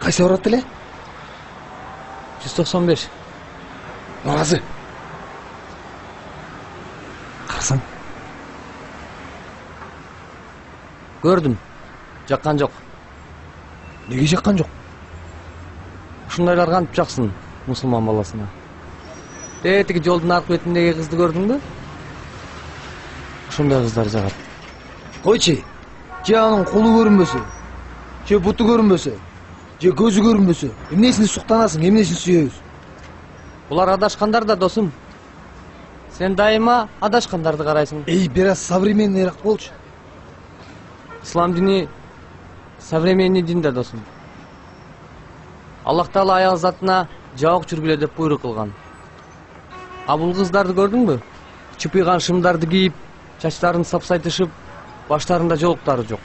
Кайсы барат эле? 195. Нуразы. Карасаң. Көрдүм. Жаккан жок. Неге жаккан жок? Ушундайлар кантип жаксын мусулман баласына? Тетиги жолдун аркы бетиндеги кызды көрдүңбү? Ушундай кыздар жагат. Койчу, же анын колу көрүнбөсө, же буту көрүнбөсө, же көзү көрүнбөсө, эмнесин суктанасың, эмнесин сүйөбүз? Булар адашкандар да, досум. Сен дайыма адашкандарды карайсың. Эй, бир аз современныйраак болчу. Ислам дини современный дин да, досум. Аллах Таала аял затына жабык жүргүлө деп буйрук кылган. А бул кыздарды көрдүңбү? Чыпыйган шымдарды кийип, чачтарын сапсайтышып, баштарында жолуктары жок.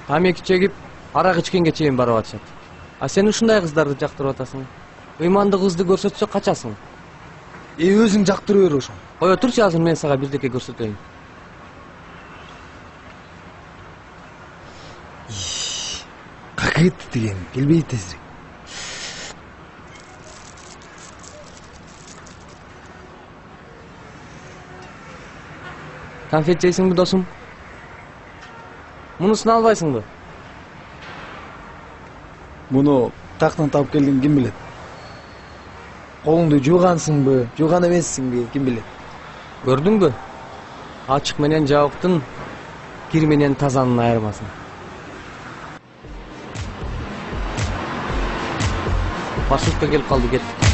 Тамеки чегип, арак ичкенге чейин барып атышат. А сен ушундай кыздарды жактырып атасың. Ыймандуу кызды көрсөтсө качасың. Эй, өзүң жактыра бер ошо. Кое турчу, азыр мен сага бирдеке көрсөтөйүн. Кака кетти деген, келбей тезирээк. Конфет жейсиңби, досум? Мунусун албайсыңбы? Муну тактан таап келдиң, ким билет? Колуңду жуугансыңбы, жууган эмессиңби, ким билет? Көрдүңбү? Ачык менен жабыктын, кир менен тазанын айырмасын. Маршрутка келип калды, кеттик.